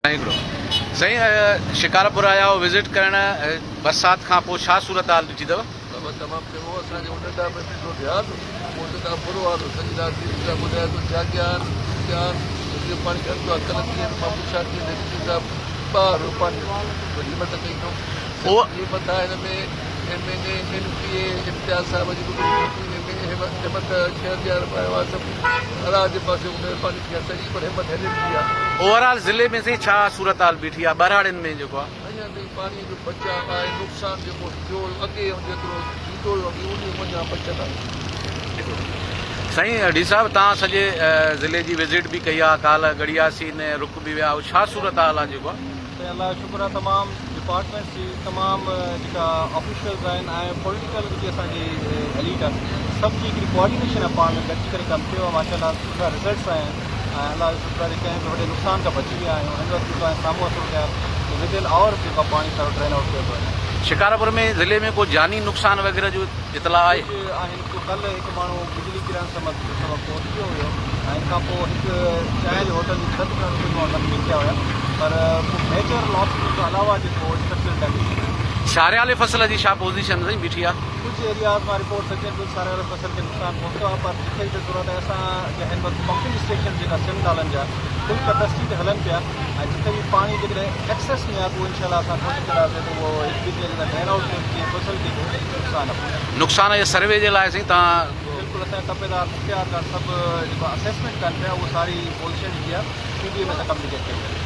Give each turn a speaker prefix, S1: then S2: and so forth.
S1: سائين هڪڙو سائين شڪارپور آيا آهيو وزٽ ڪرڻ برسات کان پوء ڇا صورتحال ڏٺي اٿو؟
S2: بابا تمام چڱو اسان جي ان ڏانهن به ڏٺو ڌيان پوء ته تان برو حال هو سڄي رات ڊي سي صاحب ٻڌايو ته جاڳيا آهن ستيا آهن جو پاڻي گهٽ ٿيو آهي ڪلهه ڏينهن مان پڇا ڪئي ته ڊي سي صاحب ٻاهر هو پاڻي وڏي همت ڪئي اٿئون سنڌ جي مٿان هن ۾ M N A M P A Imtiaz صاحب جي به وڏي همت شهريار به آيو آهي سڀ اڙاء جي پاسي مهرباني ٿي آهي سڄي پر همت هلي ٿي آهي.
S1: اوور آل ضلعي ۾ سائين ڇا صورتحال بيٺي آهي ٻهراڙين ۾ جيڪو آهي.
S2: اڃا تائين پاڻي جو بچاء آهي نقصان جيڪو ٿيو هيو اڳي ۽ جيترو ٿيندو هيو اڳي انهي منجهان بچيل آهي.
S1: سائين ڊي صاحب توهان سڄي ضلعي جي وزٽ به ڪئي آهي ڪالهه ڳڙهياسين رڪ به ويا آهيو ڇا صورتحال آهي جيڪو آهي.
S3: سائين الله جو شڪر آهي تمام ڊپارٽمينٽس جي تمام جيڪا آفيشلز آهن ۽ پوليٽيڪل جيڪي اسان جي ايليٽ آهن سڀ جي هڪڙي ڪوآرڊينيشن آهي پاڻ ۾ گڏجي ڪري ڪم ٿيو آهي ماشاء الله سٺا رزلٽس آيا آهن ۽ الله جو شڪر آهي ڪنهن به وڏي نقصان کان بچي ويا آهيون هن وقت جيڪو آهي سامهون آهي صورتحال ته ود ان آورس جيڪو آهي پاڻي سارو ڊرين آئوٽ ٿيو پيو وڃي.
S1: شڪارپور ۾ ضلعي ۾ ڪو جاني نقصان وغيره جو اطلاع آهي؟
S3: ڪجهه آهن ڪو ڪلهه هڪ ماڻهو بجلي ڪرڻ سبب سبب فوت ٿيو هيو ۽ ان کان پوء هڪ چانهه جي هوٽل جي ڇت ڪرڻ ڪجهه ماڻهو زخمي ٿيا هيا پر ڪو ميجر لاسز کان علاوه جيڪو اسٽرڪچرل ڊيميج نه آهي.
S1: ساريالي فصل جي ڇا پوزيشن سائين بيٺي آهي؟
S3: ڪجهه ايرياز مان رپورٽس اچن پيون ساريالي فصل کي نقصان پهتو آهي پر جٿي جٿي ضرورت آهي اسان جا هن وقت پمپنگ اسٽيشن جيڪا سم نالن جا فل ڪپيسٽي تي هلن پيا ۽ جٿي به پاڻي جيڪڏهن ايڪسيس ۾ آهي ته اهو انشاء الله اسان ڪوشش ڪنداسين ته اهو هڪ ٻن ڏينهن جي اندر ڊرين آئوٽ ٿئي جيئن فصل کي ڪو نقصان نه پهچي.
S1: نقصان جي سروي جي لاء سائين توهان.
S3: بلڪل اسان جا تپيدار مختيار ڪار سڀ جيڪو اسيسمينٽ ڪن پيا اهو ساري پوزيشن جيڪي آهي پي ڊي ايم اي سان ڪميونيڪيٽ ڪئي وڃي.